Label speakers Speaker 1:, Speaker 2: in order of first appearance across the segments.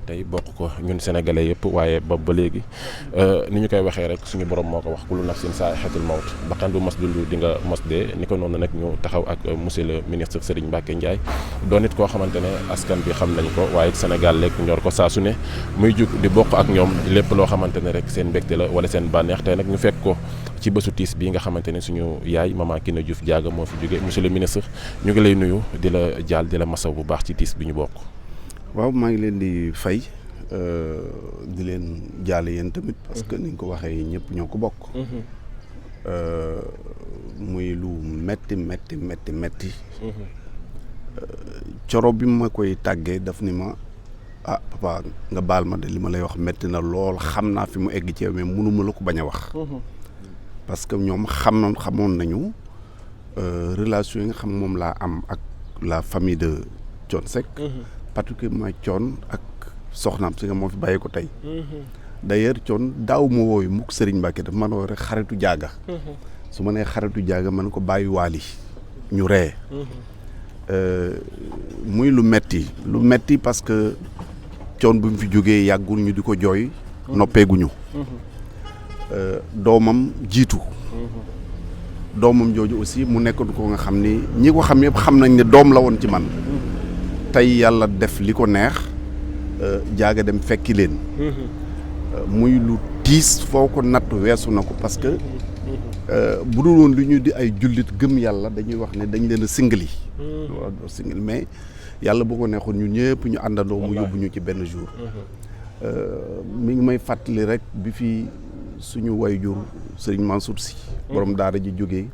Speaker 1: tey bokk ko ñun sénégalais yëpp waaye ba léegi ni ñu koy waxee rek suñu borom moo ko wax kullu nafsin zaa'iqatul mawt bakkan bu mos dund di nga mos dee ni ko noonu nag ñu taxaw ak monsieur le ministre Serigne Mbacké Ndiaye doon it koo xamante ne askan bi xam nañ ko waaye Sénégal lekk ñor ko saa su ne muy jug di bokk ak ñoom lépp loo xamante ne rek seen mbégte la wala seen bànneex tey nag ñu fekk ko ci bésu tiis bi nga xamante ne suñu yaay maman Kiné Diouf Diaga moo fi jóge monsieur le ministre ñu ngi lay nuyu di la jaal di la masaw bu baax ci tiis bi ñu bokk.
Speaker 2: waaw maa ngi leen di fay di leen jaale yéen tamit parce que ni nga ko waxee ñëpp ñoo ko bokk. muy lu metti coro bi ma koy tàggee daf ni ma papa nga baal ma de li ma lay wax metti na lool xam naa fi mu egg ci yow mais mënuma la ko bañ a wax. parce que ñoom xamoon nañu relation yi nga xam moom laa am ak la famille de Thione Seck. particulièrement Thione ak soxnaam si nga moo fi bàyyi ko tey. d'ailleurs Thione daaw ma wooyu mukk Serigne Mbacké daf man woo rek xaritu Diaga. su ma nee xaritu Diaga man ko bàyyi waali ñu ree. muy lu metti parce que Thione bu mu fi jógee yàggul ñu di ko jooy. noppeeguñu. doomam jiitu. doomam jooju aussi mu nekkoon ko nga xam ni ñi ko xam yëpp xam nañ ne doom la woon ci man. tey yàlla def li ko neex Diaga dem fekki leen. muy lu tiis foo ko natt weesu na ko parce que bu dul woon lu ñu di ay jullit gëm yàlla dañuy wax ne dañ leen a singali. singali mais yàlla boo ko neexoon ñun ñëpp ñu àndandoo mu yóbbu ñu ci benn jour. mi ngi may fàttali rek bi fi suñu wayjur Serigne Mansour Sy borom daara ji jógee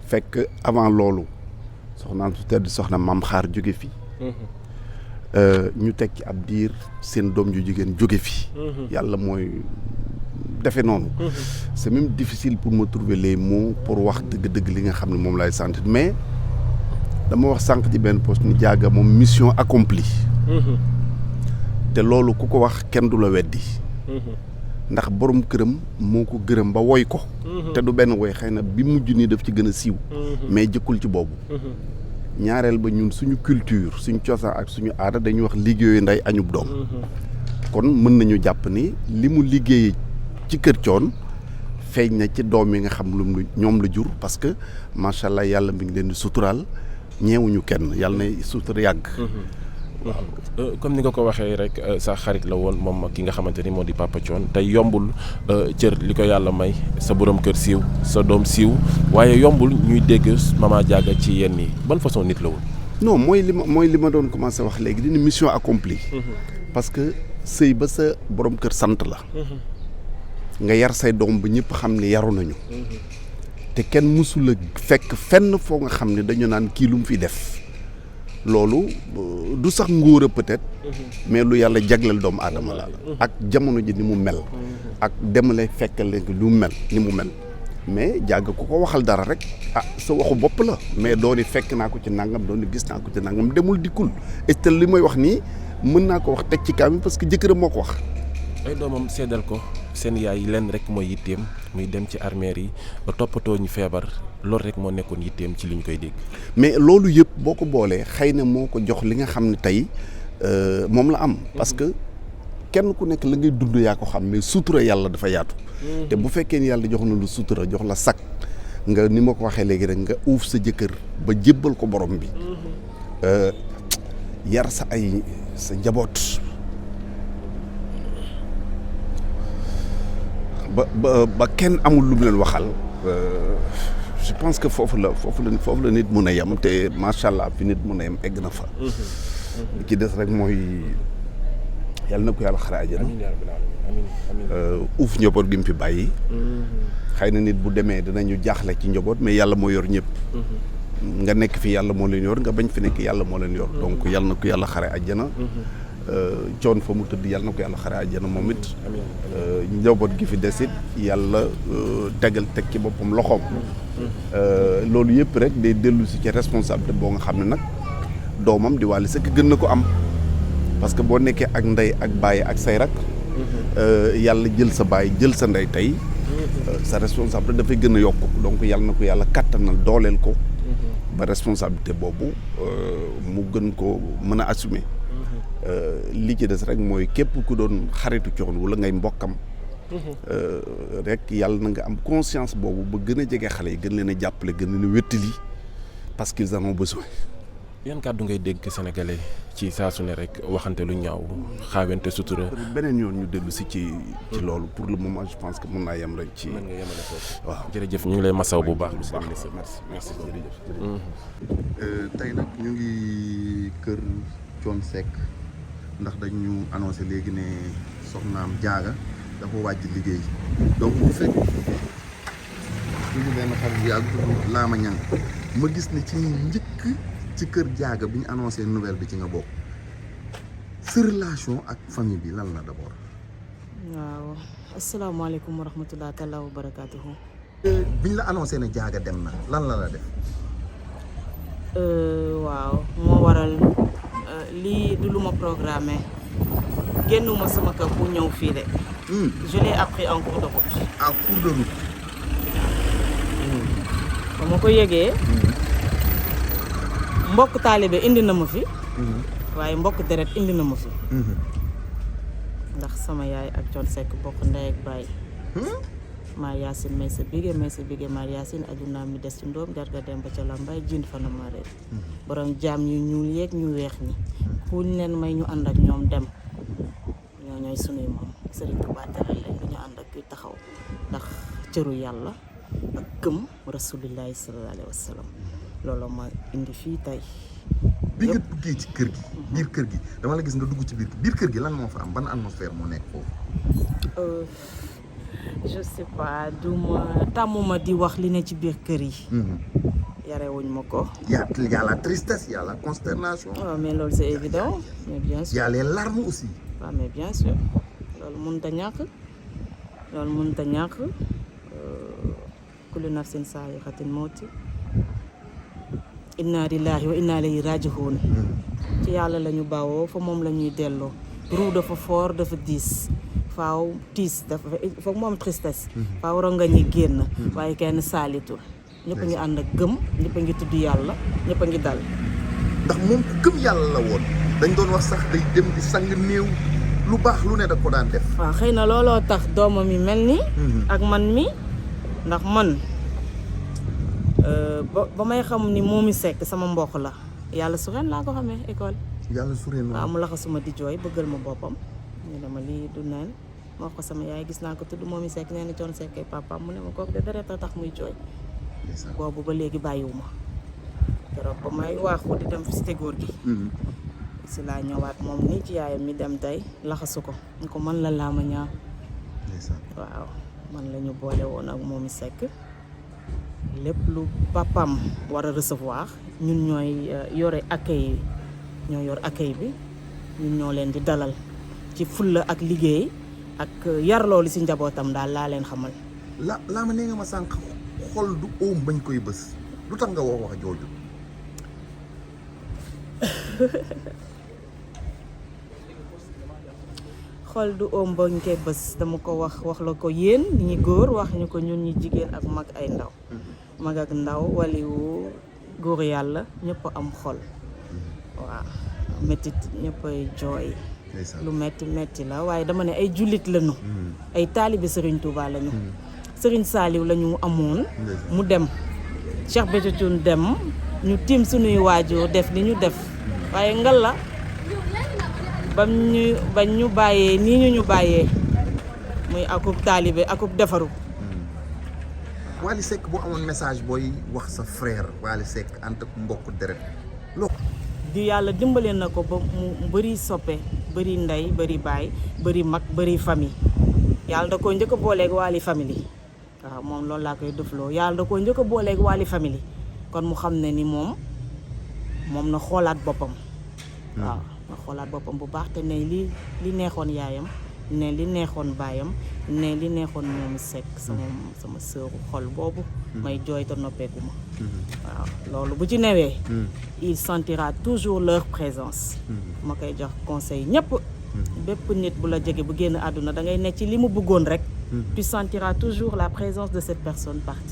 Speaker 2: fekk avant loolu soxnaan su tedd soxna Mam Xaar jóge fi ñu teg ci ab diir seen doom ju jigéen jóge fi yàlla mooy defe noonu c'est même difficile pour me trouver les mots pour wax dëgg-dëgg li nga xam ne moom laay sentir mais dama wax sànq ci benn poste ni Diaga moom mission accomplie te loolu ku ko wax kenn du la weddi ndax borom këram moo ko gërëm ba woy ko te du benn woy xëy na bi mujj nii daf ci gën a siiw mais jëkkul ci boobu ñaareel ba ñun suñu culture suñu cosaan ak suñu aada dañuy wax liggéeyu ndey añub doom kon mën nañu jàpp ni li mu liggéey ci kër Thione feeñ na ci doom yi nga xam lu ñoom la jur parce que macha allah yàlla mi ngi leen di suturaal ñeewuñu kenn yàlla na sutura yàgg.
Speaker 1: waaw comme ni nga ko waxee rek sa xarit la woon moom ki nga xamante ni moo di Papa Thione tey yombul cër li ko yàlla may sa borom kër siiw sa doom siiw waaye yombul ñuy dégg Mama Diaga ci yenn yi ban façon nit la woon.
Speaker 2: non mooy li ma doon commencé wax léegi dina mission accomplie. parce que sëy ba sa borom kër sant la. nga yar say doom ba ñëpp xam ne yaru nañu. te kenn mësul a fekk fenn foo nga xam ne dañu naan kii lu mu fi def. loolu du sax ngóora peut-être mais lu yàlla jagleel doomu aadama la ak jamono ji ni mu mel ak demale fekkal leen lu mu mel ni mu mel mais Diaga ku ko waxal dara rek sa waxu bopp la mais dooni fekk naa ko ci nangam dooni gis naa ko ci nangam demul dikkul et li may wax nii mën naa ko wax teg ci kaam parce que jëkkëram moo ko wax.
Speaker 1: ay doomam seddal ko seen yaay leen rek mooy yitteem muy dem ci armeer yi ba toppatoo ñu feebar loolu rek moo nekkoon yitteem ci li ñu koy dégg.
Speaker 2: mais loolu yëpp boo ko boolee xëy na moo ko jox li nga xam ne tey moom la am. parce que kenn ku nekk la ngay dund yaa ko xam mais sutura yàlla dafa yaatu. te bu fekkee ni yàlla jox na lu sutura jox la sakk nga ni ma ko waxee léegi rek nga uuf sa jëkkër ba jébbal ko borom bi. yar sa njaboot. ba kenn amul lu mu leen waxal je pense que foofu la nit mun a yem te macha allah fi nit mun a yem egg na fa. li ci des rek mooy yàlla na ko yàlla xare àjjana. uuf njaboot gi mu fi bàyyi. xëy na nit bu demee dinañu jaaxle ci njaboot mais yàlla moo yor ñëpp. nga nekk fi yàlla moo leen yor nga bañ fi nekk yàlla moo leen yor. donc yàlla na ko yàlla xare àjjana. Thione fa mu tëdd yàlla na ko yàlla xare àjjana moom it. njaboot gi fi des it yàlla teg ci boppam loxoom. loolu yëpp rek day dellu si ci responsabilité boo nga xam ne nag doomam di Wally Seck gën na ko am parce que boo nekkee ak ndey ak baay ak say rak. yàlla jël sa baay jël sa ndey tey. sa responsabilité dafay gën a yokk donc yàlla na ko yàlla kattanal dooleel ko. ba responsabilité boobu mu gën ko mën a assumer. li ci des rek mooy képp ku doon xaritu Thione wala ngay mbokkam rek yàlla na nga am conscience boobu ba gën a jege xale yi gën leen a jàppale gën leen a wéttali parce qu'ils en ont besoin.
Speaker 1: yan kàddu ngay dégg sénégalais ci saa su ne rek waxante lu ñaaw xaawente sutura.
Speaker 2: beneen yoon ñu dellu si ci loolu pour le moment je pense que mën naa yem rek ci.
Speaker 1: mën nga yemale foofu.
Speaker 2: waaw
Speaker 1: jërëjëf ñu ngi lay masaw bu baax.
Speaker 2: merci merci jërëjëf. tey nag ñu ngi kër Thione Seck ndax dañu annoncé léegi ne soxnaam Diaga dafa wàcc liggéey donc bu fekk suñu benn xarit bu yàgg tudd Lama Niang ma gis ne ci njëkk ci kër Diaga bi ñu annoncé nouvelle bi ci nga bokk sa relation ak famille bi lan la d'abord.
Speaker 3: waaw asalaamaaleykum wa rahmatulah taala wa barakaatuhu.
Speaker 2: bi ñu la annoncé ne Diaga dem na lan la def.
Speaker 3: waaw moo waral lii du lu ma programmé génnuma sama kër bu ñëw fii de. je l'ai appris en cours de route.
Speaker 2: en cours de route.
Speaker 3: ba ma ko yëgee. mbokk taalibe indi na ma fi. waaye mbokk deret indi na ma fi. ndax sama yaay ak Thione Seck bokk ndey ak baay. maa Yacine may sa bige maa Yacine aju naa mi des ci ndoom jarga dem ba ca lambay jiin fana ma reet borom jaam yu ñuul yeeg ñu weex ñi ku ñu leen may ñu ànd ak ñoom dem ñoo ñooy sunuy moom Serigne Touba teral leen ñu ànd ak kuy taxaw ndax cëru yàlla ak gëm rasulillahi sallallahu alayhi wa sallam loolu ma indi fii tey.
Speaker 2: bi nga duggee ci kër gi biir kër gi dama la gis nga dugg ci biir kër gi lan moo fa am ban atmosphère moo nekk foofu.
Speaker 3: je sais pas tàmmuma di wax li ne ci biir kër yi. yarewuñ ma ko.
Speaker 2: y a la tristesse y a la consternation.
Speaker 3: waaw mais loolu c'est évident mais bien sûr.
Speaker 2: y a les larmes aussi.
Speaker 3: waaw mais bien sûr loolu mënut a ñàkk kullu nafsin zaa'iqatul mawti inna lillahi wa inna ilayhi raaji'uun. ci yàlla la ñu bawoo fa moom la ñuy delloo. ruu dafa fort dafa diis. faaw tiis dafa foog moom tristesse. faaw ronga ñi génn. waaye kenn saalitul. ñëpp a ngi ànd ak gëm ñëpp a ngi tudd yàlla ñëpp a ngi dal.
Speaker 2: ndax moom ku gëm yàlla la woon. dañ doon wax sax day dem di sang néew lu baax lu ne da ko daan def.
Speaker 3: waaw xëy na looloo tax doomam yi mel ni. ak man mi ndax man ba may xam ni Momy Seck sama mbokk la yàlla su ren laa ko xamee école.
Speaker 2: yàlla su ren
Speaker 3: waaw mu laxasuma di jooy bëggal ma boppam ñu ne ma lii du neen. moo ko sama yaay gis naa ko tudd Momy Seck nee na Thione Seck ay papaam mu ne ma kooku de deret a tax muy jooy. boobu ba léegi bàyyiwuma keroog ba may waaxu di dem cité góor gi. si laa ñëwaat moom nii ci yaayam mi dem tey laxasu ko ñu ko man la Lama Niang. waaw man la ñu boole woon ak Momy Seck lépp lu papaam war a recevoir ñun ñooy yore accueil ñoo yor accueil bi ñun ñoo leen di dalal ci fulla ak liggéey. ak yar loolu ci njabootam daal laa leen xamal.
Speaker 2: Lama nee nga ma sànq xol du óom bañ koy bës lu tax nga wax jooju.
Speaker 3: xol du óom bañ koy bës dama ko wax la ko yéen ñi góor wax ñu ko ñun ñi jigéen ak mag ay ndaw. mag ak ndaw waliwu góor yàlla ñëpp am xol. waaw métit ñëppay jooy. lu metti la waaye dama ne ay jullit lañu. ay taalibe Serigne Touba lañu. Serigne Saliou lañu amoon. mu dem Cheikh Béthio Thioune dem ñu tiim suñuy waajur def ni ñu def waaye ngal la bañ ñu bàyyee nii ñu bàyyee muy akub taalibe akub defaru.
Speaker 2: Wally Seck boo amoon message booy wax sa frère Wally Seck en tant que mbokk deret loo.
Speaker 3: di yàlla dimbale na ko ba mu bëri soppe bëri ndey bëri baay bëri mag bëri famille yàlla da koo njëkk a booleeg Wally famille waaw moom loolu laa koy defloo yàlla da koo njëkk a booleeg Wally famille kon mu xam ne ni moom na xoolaat boppam. waaw na xoolaat boppam bu baax te ne li neexoon yaayam ne li neexoon baayam ne li neexoon Momy Seck sama sœuru xol boobu. may jooy te noppeeku ma. waaw loolu bu ci newee. il sentira toujours leur présence. ma koy jox conseil ñëpp. bépp nit bu la jege bu génn àdduna da ngay nekk ci li mu bëggoon rek. tu sentiras toujours la présence de cette personne partie.